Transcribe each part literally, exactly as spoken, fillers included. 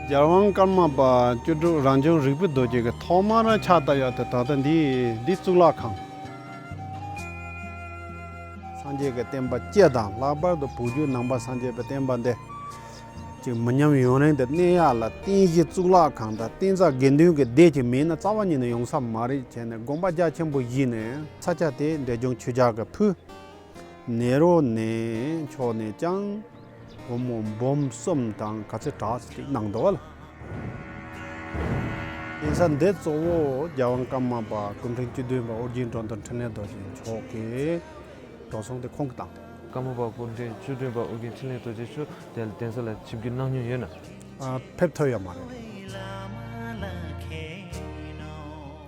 རྒྱལ་དབང་ཀརྨ་པ་བཅུ་དྲུག་རང་བྱུང་རིག་པའི་རྡོ་རྗེ་གི་ཐོག་མར་ཕྱག་བཏབ་ཡག་དེ་ད་ལྟ་འདི་འདི་གཙུག་ལག་ཁང་། སངས་རྒྱས་ཀྱི་བསྟན་པ་སྤྱི་དང་ལྷག་པར་དུ་བོད་བརྒྱུད་ནང་པ་སངས་རྒྱས་པའི་བསྟན་པ་འདི་ཅིག་མི་ཉམས་ཡུན་རིང་དུ་གནས་ཡག་ལ་རྟེན་གཞི་གཙུག་ལག་ཁང་དང་རྟེན་རྫས་དགེ་འདུན་གྱི་སྡེ་ཅིག་མེད་ན་རྩ་བ་ཉིད་ནས་ཡོང་ས་མ་རེད་བྱས་ནས་དགོངས་པ་རྒྱ་ཆེན་པོ་བཞེས་ནས་ས་ཆ་དེ་འབྲས་ལྗོངས་ཆོས་རྒྱལ་གྱིས་ཕུལ། ནེ་རོ་ནས་ཕྱོགས་ནས་ཀྱང་སྒོར་མོ་འབུམ་གསུམ་དང་ག་ཚོད་དྲག་ཅིག་གནང་འདུག་ལ། གདན་ས་འདི་གཙོ་བོ་རྒྱལ་དབང་ཀརྨ་པ་སྐུ་ཕྲེང་བཅུ་བདུན་པ་ཨོ་རྒྱན་འགྲོ་འདུལ་འཕྲིན་ལས་རྡོ་རྗེ་མཆོག་གིས་འགྲོ་སོང་དེ་ཁོང་གིས་བཏང་། ཀརྨ་པ་སྐུ་ཕྲེང་བཅུ་བདུན་པ་ཨོ་རྒྱན་འཕྲིན་ལས་རྡོ་རྗེ་མཆོག་དེ་གདན་ས་ལ་ཆིབས་བསྒྱུར་གནང་མྱོང་ཡོད་ན། ཨ། ཕེབས་ཐུབ་ཡོད་མ་རེད།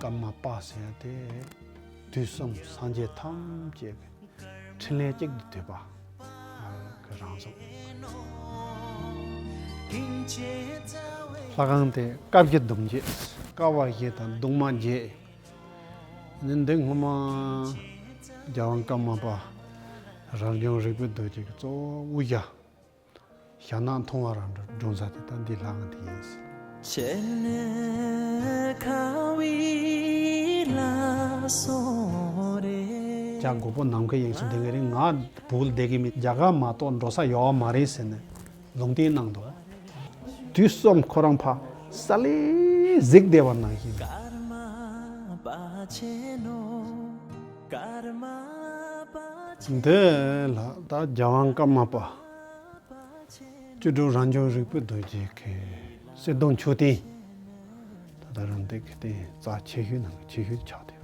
ཀརྨ་པ་ཟེར་ཡ་དེ་དུས་གསུམ་སངས་རྒྱས་ཐམས་ཅད་ཀྱི་འཕྲིན་ལས་གཅིག་ཏུ་འདུས་པ་གི་རང་གཟུགས། ལྷ་ཁང་དེ་དཀར་བརྒྱད་གདུང་བརྒྱད། དཀར་བ་བཞི་དང་གདུང་མ་བརྒྱད། ནི་འདི་སྔོན་མ་རྒྱལ་དབང་ཀརྨ་པ་རང་བྱུང་རིག་པའི་རྡོ་རྗེ་གི་གཙོ་བོ་དབུ་ཞྭ། ཞྭ་ནག་མཐོང་བ་རང་གྲོལ་སྒྲུང་ས་དེ་ད་འདི་ལྷ་ཁང་དེ་ཡིན། བྱ་རྒོད་པོ་ནམ་མཁའི་དབྱིངས་སུ་ལྡིང་གི་རེད། ང་བོད་ལ་བསྡད་ཀྱི་མེད། རྒྱ་གར་མ་གཏོགས་འགྲོ་ས་ཡོད་མ་རེད་ཟེར་ནས་ལུང་བསྟན་གནང་འདུག། དུས་གསུམ་ཁོ་རང་ཕ་ས་ལས་གཟིགས་བསྡད་པ་ནང་བཞིན། འདི་ལ་ད་རྒྱལ་དབང་ཀརྨ་པ་བཅུ་དྲུག་རང་བྱུང་རིག་པའི་རྡོ་རྗེ་གི་གསེར་གདུང་མཆོད་རྟེན། ད་ལྟ་རང་འདི་གི་རྟེན་རྩ་ཆེ་ཤོས་ནང་གི་ཆེ་ཤོས་ཆགས་ཏེ།